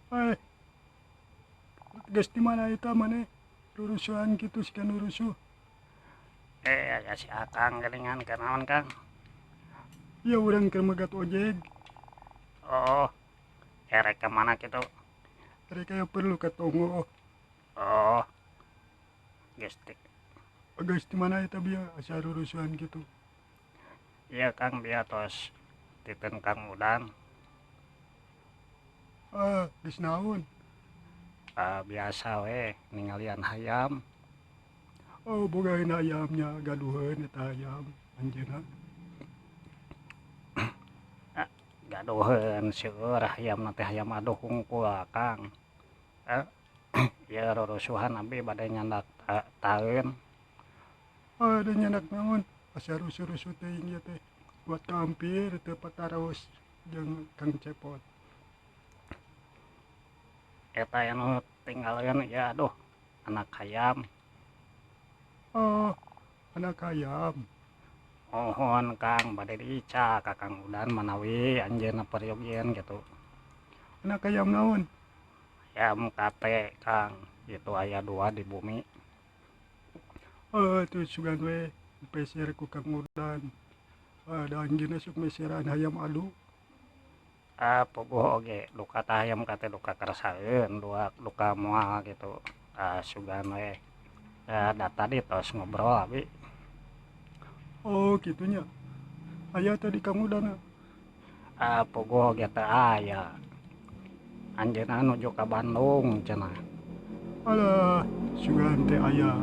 Eh, geus di mana eta maneh? Rurusuhan kitu siga nu rusuh. Eh, aya si Akang geuningan, keur naon, Kang? Ieu urang keur megat ojek. Oh, erek ka mana kitu? Rek aya perlu ka tonggoh. Oh, geus teh. Geus di mana eta bieu asa rurusuhan kitu? Ieu Kang, bieu tos titeun Kang Udan. Ah, geus naon? Ah, biasa we ningalian hayam. Oh, bogaeun hayamnya, gaduheun eta hayam anjeunna. Ah, gaduheun seueur hayamna teh, hayam aduh hungkul, Kang. Eh, ieu rurusuhan abi bade nyandak taeun. Ah, da nyandak naon? Asa rusuh-rusuh teuing ieu teh. Kuat kampir teu pataros jeung Kang Cepot. Eta anu tinggaleun ieu, aduh, anak hayam. Oh, anak hayam. Mohon Kang, bade diical ka Kang Udan manawi anjeunna peryogieun kitu. Anak hayam naon? Hayam kate, Kang, itu aya dua di bumi. Oh, tuh sugan we peser ku Kang Udan. Ah, da anjeunna sok meseran hayam adu. Ah, puguh oge duka tah hayam kate, duka keresaeun, dua duka moal kitu. Ah, sugan we. Da tadi tos ngobrol abi. Oh, kitunya. Aya tadi Kang Udan. Ah, puguh oge teu aya. Anjeunna nuju ka Bandung cenah. Alah, sugan teh aya.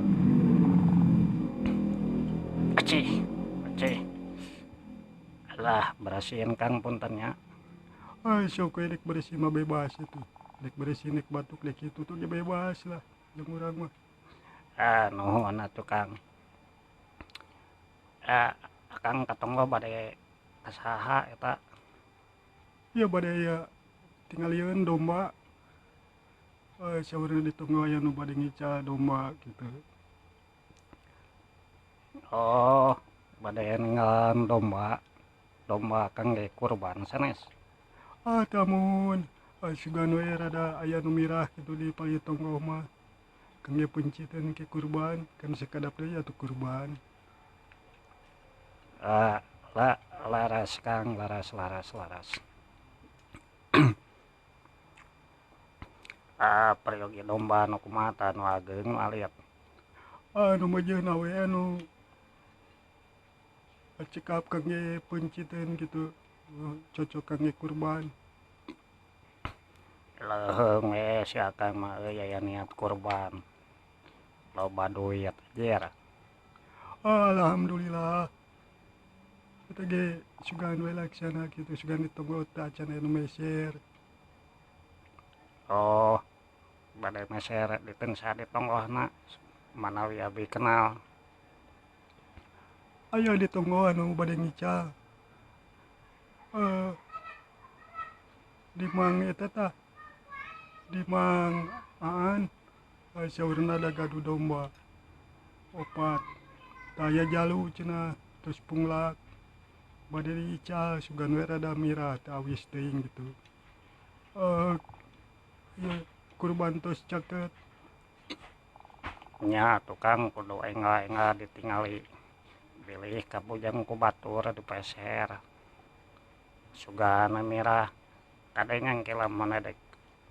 Acih, acih. Alah, berasihin Kang, punten nya. Ah, sok we rek beresih mah bebas itu. Rek beresih, rek batuk, rek kitu tuh ge bebas lah jeung urang mah. Ah, nuhun atuh, Kang. Ah, Akang ka tonggoh bade ka saha eta? Ieu bade aya tingalieun domba. Eh, saurna di tonggoh aya nu bade ngical domba kitu. Oh, bade ninggalan domba. Domba Akang ge kurban sanes? Ah, teu amun. Ah, sugan we rada aya nu mirah kitu di palih tonggoh mah. Kang ge peunciteun ke kurban, kan sakedap deui atuh kurban. Ah, la laras Kang, laras laras laras. Ah, peryogi domba nu kumaha tah, nu ageung, nu alit? Ah, nu meujeuhna we anu cekap kangge peunciteun kitu, cocok kangge kurban. Leuheung we si Akang mah euy, aya niat kurban. Loba duit anjir. Alhamdulillah. Eta ge sugan we laksana kitu, sugan di tonggoh teh acan aya nu meser. Oh, bade meser diteun saha di tonggohna manawi abi kenal? Aya di tonggoh anu bade ngical. Eh, di Mang eta tah. Di Mang Aan, saurna da gaduh domba opat. Tah aya jalu cenah tos punglak. Bade diical, sugan we rada mirah teu awis teuing kitu. Eh, ieu kurban tos caket. Nya atuh Kang, kudu enggal-enggal ditingali. Bilih kabujeng ku batur dipeser. Sugan mirah. Kadenge engke lamun edek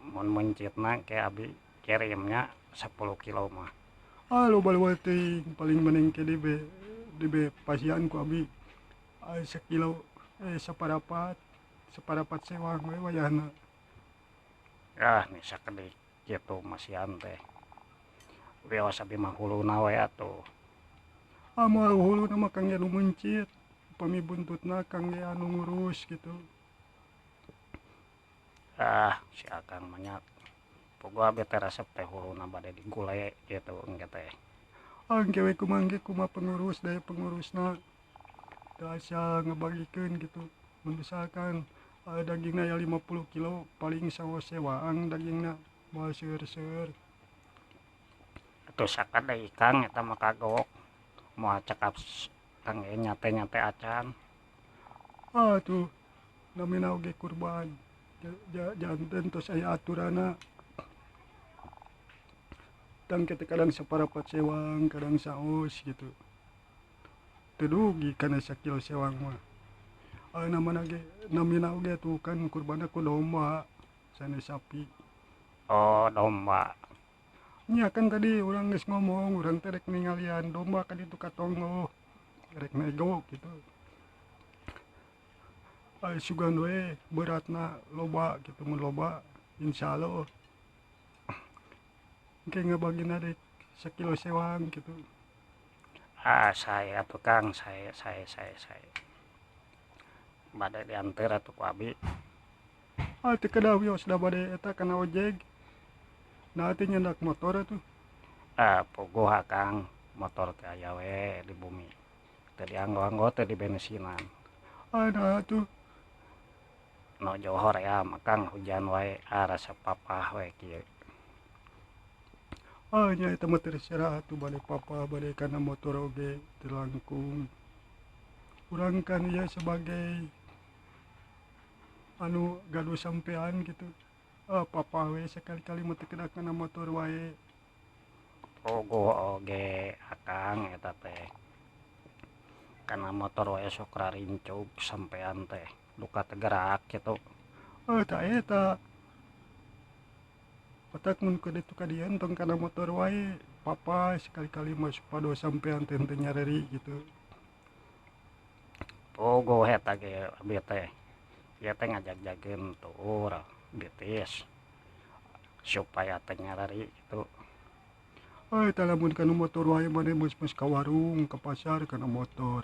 mun meuncitna ke abi kirimnya 10 kilo mah. Ah, loba loba teuing, paling mending ke dibe pasian ku abi. Ah, sakilo eh saparapat, saparapat sewang we wayahna. Ah, ni sakedik kitu masihan teh. Wios abi mah huluna we atuh. Ah, moal huluna mah kangge nu meuncit. Upami buntutna kangge anu ngurus kitu. Ah, si Akang mah nya. Puguh abi teh resep teh huluna bade digule kitu engke teh. Ah, engke we kumaha ge kumaha pengurus, daya pengurusna. Teu asa ngabagikeun kitu. Mun misalkan dagingna aya 50 kilo, paling saos sewang dagingna moal seueur-seueur. Atuh sakedeui Kang, eta mah kagok. Moal cekap kangge nyate-nyate acan. Ah, tuh namina oge kurban. Janten tos aya aturanna. Tang kita kadang saparapat sewang, kadang saos gitu. Teu dugi kana sakilo sewang mah. Ah namana ge namina oge atuh kan kurbanna ku domba sanes sapi. Oh, domba. Nya kan tadi urang geus ngomong, urang teh rek ningalian domba ka ditu ka tonggoh. Rek nego gitu. Ai sugan we beratna loba gitu mun loba insyaallah engke ngabagina rek sakilo sewang gitu. Ah, saya atuh Kang, saya. Bade dianteur atuh ku abi. Ah teu kedah wios da bade eta kana ojek. Nah teh nyandak motor atuh. Ah, puguh Akang, motor teh aya we di bumi. Teu dianggo-anggo teu dibensinan. Ah nah atuh. No johor ya Kang, hujan wae ah rasa papah we kieu. Ah nya eta mah terserah atuh bade papah bade kana motor oge teu langkung. Urang kan ieu sebagai anu gaduh sampean gitu. Ah papah we sakali-kali mah teu kedah kana motor wae. Puguh oge Akang eta teh. Kana motor wae sok rarincug sampean teh duka teu gerak kitu. Ah tah eta. Otak mun ka ditu ka dieu tong kana motor wae papah sekali-kali mah supados sampean teh henteu nyareri gitu. Puguh eta ge abi teh. Ieu teh ngajag-jagkeun tuur betis supaya teu nyareri kitu. Ah eta lamun kana motor wae maneh geus ka warung, ka pasar kana motor.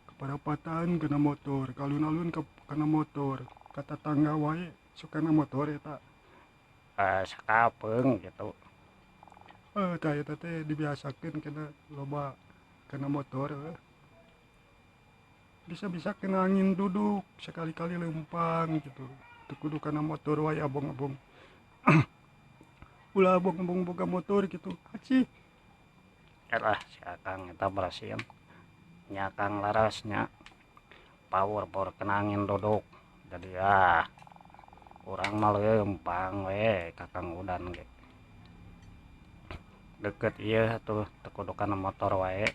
Ka parapatan kana motor, ka alun-alun kana motor, ka tatangga wae sok kana motor eta. Sakapeung gitu. Tah eta teh dibiasakeun kana loba kana motor heuh. Bisa-bisa kena angin duduk sekali-kali leumpang gitu. Teu kudu kana motor wae abong-abong. Ulah abong-abong boga motor gitu. Acih. Elah si Akang eta berasian. Nya Akang laras nya. Power-power kena angin duduk. Jadi ah urang mah leumpang we ka Kang Udan ge. Deket ieu atuh teu kudu kana motor wae.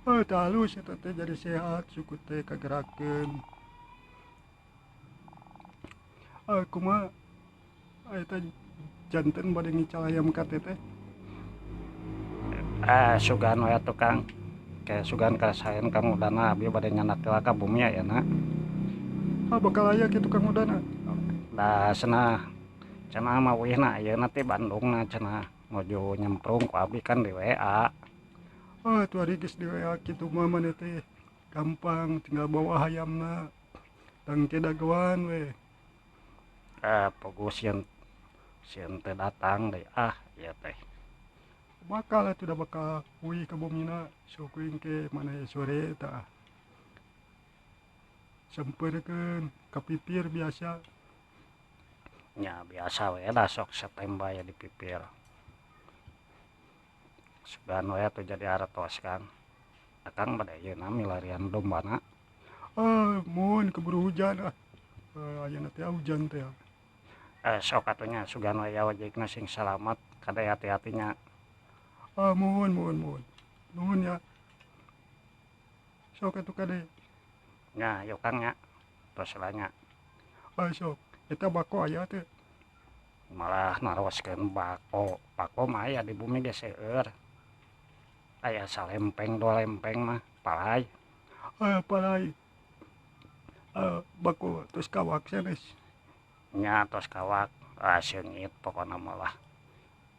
Oh, tah halus eta teh jadi sehat suku teh kagerakeun. Ah kumaha eta janten bade ngical hayam ka teteh? Ah sugan we atuh Kang. Ke sugan karasaeun Kang Udana abi bade nyandak heula ka bumi ayeuna. Ah bakal aya kitu Kang Udana. Da cenah cenah mah wihna ayeuna ti Bandungna cenah nuju nyemprung ku abi kan di WA. Ah tuh ari geus di WA kitu mah maneh teh gampang tinggal bawa hayamna. Tangke dagoan we. Ah puguh sieun sieun teu datang deui ah ieu teh. Bakal atuh da bakal uih ka bumina sok we engke maneh sore tah. Sampeurkeun ka pipir biasa. Nya biasa we da sok standby di pipir. Sugan we atuh jadi artos Kang. Akang bade ayeuna milarian dombana. Ah mun keburu hujan ah. Ayeuna teh hujan teh. Sok atuh nya sugan we ojekna sing salamat kade hati-hati nya. Ah muhun muhun muhun. Nuhun ya. Sok atuh kade. Nya yuk Kang nya. Tos lah nya. Ah sok. Eta bako aya teh. Malah naroskeun bako. Bako mah aya di bumi ge seueur. Aya salempeng dua lempeng mah palai. Ah palai. Ah bako tos kawak sanes. Nya tos kawak. Ah seungit pokona mah lah.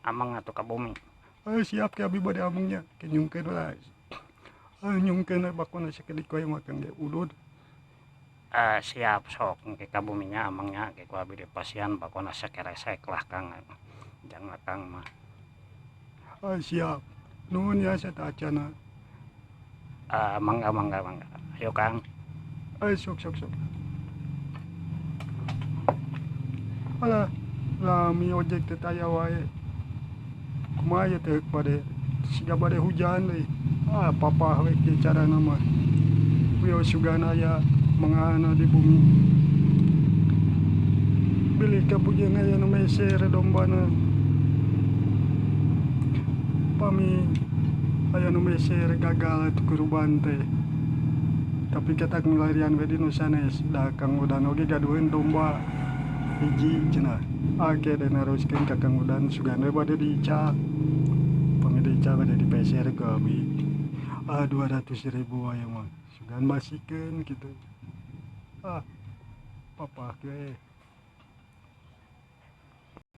Ameng atuh ka bumi. Ah siap ke abi bade amengnya. Ke nyungkeun lah. Ah nyungkeun bakona sakedik wae mah Kang ge udud. Ah siap sok engke ka buminya amengnya ke ku abi dipasihan bakona sakeresek lah Kang. Jangan Kang mah. Ah siap. Nuhun ya sateuacanna. Ah mangga mangga mangga. Ayo Kang. Ah sok sok sok. Alah lami ojek teh taya wae. Kumaha ieu teh bade siga bade hujan deui. Ah papah we kieu carana mah. Wios sugan aya mangana di bumi. Bilih kapujeng aya nu meser dombana. Pami aya nu meser gagal atuh kurban teh. Tapi ketak milarian we di nu sanes da Kang Udan oge gaduheun domba hiji cenah. Ake deh naroskeun ka Kang Udan sugan we bade diica. Pami diica bade dipeser ku abi. Ah 200.000 aya mah. Sugan basikeun kitu. Ah papah ge.